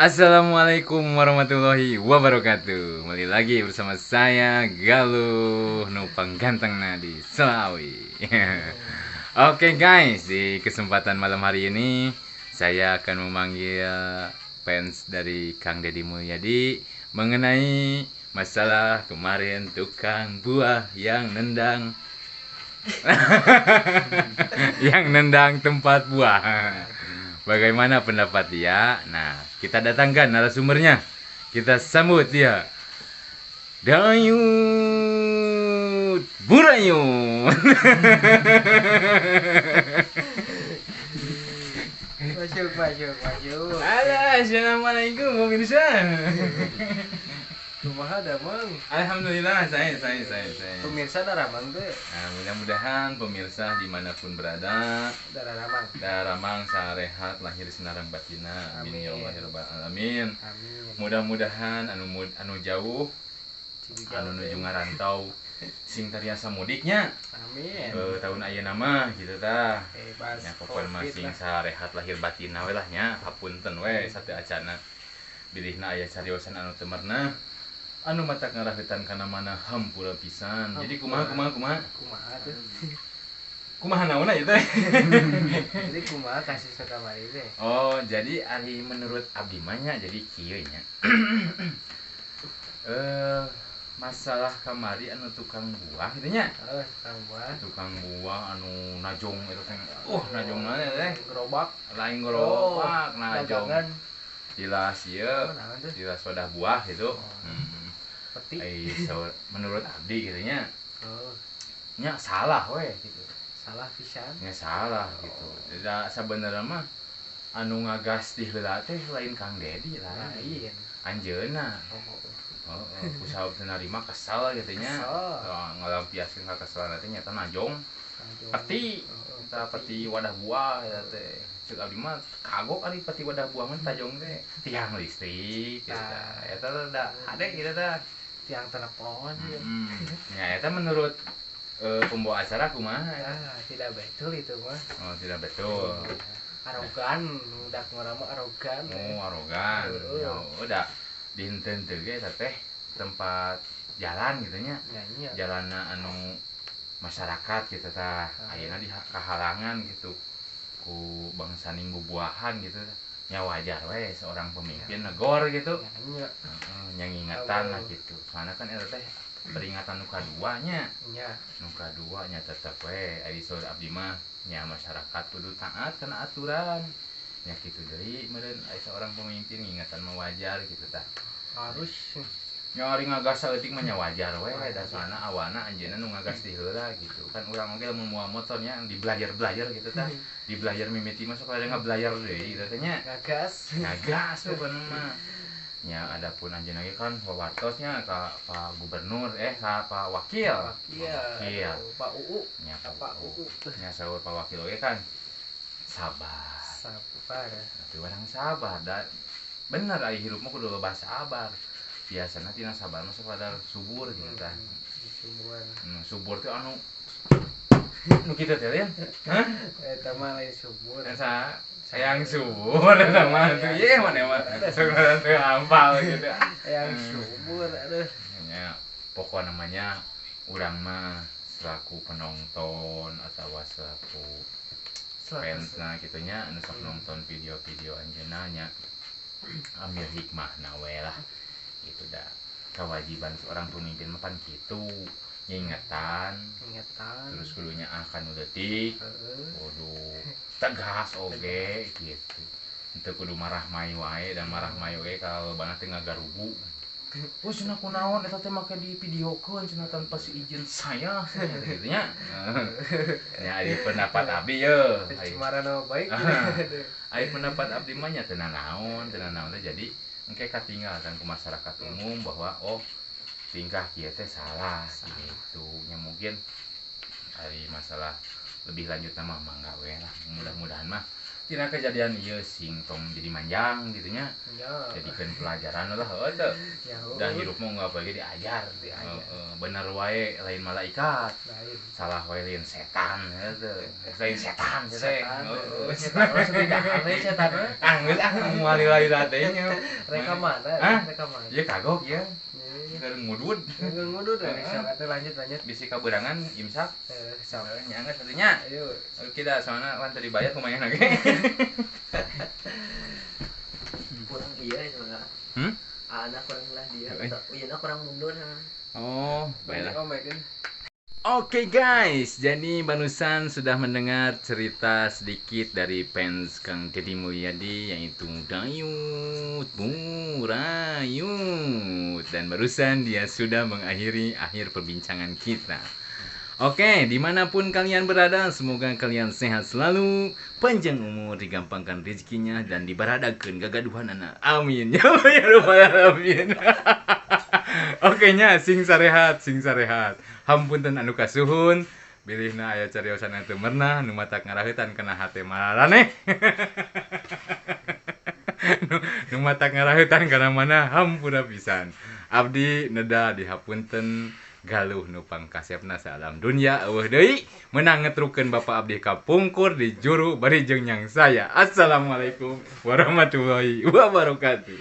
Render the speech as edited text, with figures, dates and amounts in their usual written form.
Assalamualaikum warahmatullahi wabarakatuh. Kembali lagi bersama saya Galuh Nupang Ganteng di Selawi. Oke guys, di kesempatan malam hari ini saya akan memanggil fans dari Kang Deddy Mulyadi mengenai masalah kemarin tukang buah yang nendang yang nendang tempat buah. Bagaimana pendapat dia? Nah, kita datangkan narasumbernya. Kita sambut dia. Dayut Burayut. Masuk, masuk, masuk. Halo, assalamualaikum pemirsa. Kumaha damang? Alhamdulillah, saya. Pemirsa daramang teh. Nah, mudah-mudahan pemirsa dimanapun berada Daramang. daramang sarehat lahir sinareng batina. Amin ya Allah ya rabbal alamin. Amin. Mudah-mudahan anu jauh, anu nuju ngarantau sing tariasa mudiknya. Amin. Tahun ayeuna mah gitu tah. Bebas. Nya pokona mah sing sarehat lahir batina we lah nya, hapunten we sate acana. Bilihna aya cariosan anu teu merenah. Anu matak ngarahitan kana mana hampura pisan. Jadi kumaha kumaha kumaha? Kumaha tuh? Kumaha naonna ieu teh? Jadi kumaha kasus kamari teh? Oh, jadi ari menurut abdi mah nya jadi kieu nya. Masalah kamari anu tukang buah gitu nya. Oh, tukang buah. Tukang buah anu najong eta teh. Najongna teh gerobak. Lain gerobak, najong. Dagangan. Tilas ieu. Oh, naon tuh? Tilas wadah buah gitu. Oh. Peti. So, menurut abdi gitu nya. Oh. Nya salah we gitu. Salah pisan. Nya salah gitu. Da sabenerna mah anu ngagas di heula teh lain Kang Dedi lah. Lain. Anjeunna. Oh. Heeh, ku sahabat teu narima kesal gitu nya. Kesel. Ngalampiaskeun ka keselan teh nyata najong. Najong. Peti. Oh, Eta peti wadah buah eta teh. Ceuk abdi mah kagok ari peti wadah buah mah tajong teh tiang listrik gitu tah. Eta teh da hade gitu tah. Tiang telepon. Ya eta menurut pembawa acara kumaha eta? Ah, tidak betul itu mah. Oh, tidak betul. Arogan, udah ngorama arogan. Oh, arogan. Ya udah dinten teu ge eta teh tempat jalan gitu nya. Nya. Jalanna anu masyarakat gitu tah. Ayeuna di kahalangan gitu ku bangsa ning bubuahan gitu. Nya wajar we seorang pemimpin negor gitu. Nya. Heeh, nya ngingetan lah gitu. Soalna kan eta teh peringatan nu kadua nya. Nya. Nu kadua nya tetep we ari saur abdi mah nya masyarakat kudu taat kana aturan. Nya kitu deui meureun ari seorang pemimpin ngingetan mah wajar gitu tah. Harus nya ari ngagas saeutik mah nya wajar we da soalna awalna anjeunna nu ngagas di heula gitu. Kan urang oge lamun moal motornya di belajar-belajar gitu tah. Di belajar mimiti mah sok ada ngabelajar deui gitu teh nya. Ngagas. Ngagas pokona mah. Nya adapun anjeunna ge kan wawartosnya ka Pak Gubernur ka Pak Wakil. Wakil. Pak UU. Nya Pak UU. Nya saur Pak Wakil oge kan sabar. Sabar. Tapi orang sabar da bener ari hirup mah kudu loba sabar. Biasana tina sabar mah sok pada subur gitu tah. Subur. Subur teh anu nu kitu teh ya. Hah? Eta mah lain subur. Eta yang subur eta mah tuh ye mana mah sok teu hafal gitu. Yang subur aduh. Nya pokokna namanya urang mah selaku penonton atawa selaku fansna kitu nya anu sok nonton video-video anjeunna nya ambil hikmahna we lah. Itu dah kewajiban seorang pemimpin mah pan kitu ngingetan terus kudunya akan leutik kudu tegas oge gitu teu kudu marah mai wae dan marah mai oge kalau banget teh ngagarugu. Oh cenah kunaon eta teh make di videokeun cenah tanpa seizin saya gitu nya. Nya ari pendapat abdi ye. Cemaran nama baik. Ari pendapat abdi mah nya teu nanaon teh jadi engke katinggal kan ke masyarakat umum bahwa oh tingkah kieu teh salah gitu. Nya mungkin ari masalah lebih lanjut mah mangga we lah. Mudah-mudahan mah Tina kejadian ieu sing tong jadi manjang gitu nya. Ya. Jadikeun pelajaran lah heuh teu. Ya. Dan hirup mah nggak apa diajar. Diajar. Heeh, bener wae lain malaikat. Lain. Salah wae lain setan heuh. Lain setan teh. Setan. Heeh. Setan mah setidaknya lain setan mah. Ah, geus ah moal lila teh nya. Reka mana? Hah? Reka mana? Ieu kagok ya. Iya. Keur ngudud. Ngudud sok atuh lanjut lanjut. Bisi kaberangan imsak. Sok. Nya geus atuh nya. Ayo. Kita soalna kan tadi bayar lumayan oge. Kurang iya sebenarnya. Hmm? Anak kurang lah dia. Eh. Iya, kurang mundur. Ha. Oh, baiklah. Oh my God. Oke guys, jadi barusan sudah mendengar cerita sedikit dari fans Kang Deddy Mulyadi yaitu Dayut Burayut, dan barusan dia sudah mengakhiri akhir perbincangan kita. Oke, dimanapun kalian berada, semoga kalian sehat selalu, panjang umur, digampangkan rezekinya, dan dibaradakeun gagaduhanana. Amin. Ya Allah, ya Rabbal Alamin. Oke nya, sing sarehat, sing sarehat. Hampunten anu kasuhun, bilihna aya cariosan anu teu merenah, nu matak ngaraheutan kana hate maraneh. Nu matak ngaraheutan kana mana hampura pisan. Abdi neda dihapunten galuh nu pangkasepna saalam dunya eueuh deui meunang ngetrukeun Bapak abdi kapungkur di juru bari jeung nyang saya. Assalamualaikum warahmatullahi wabarakatuh.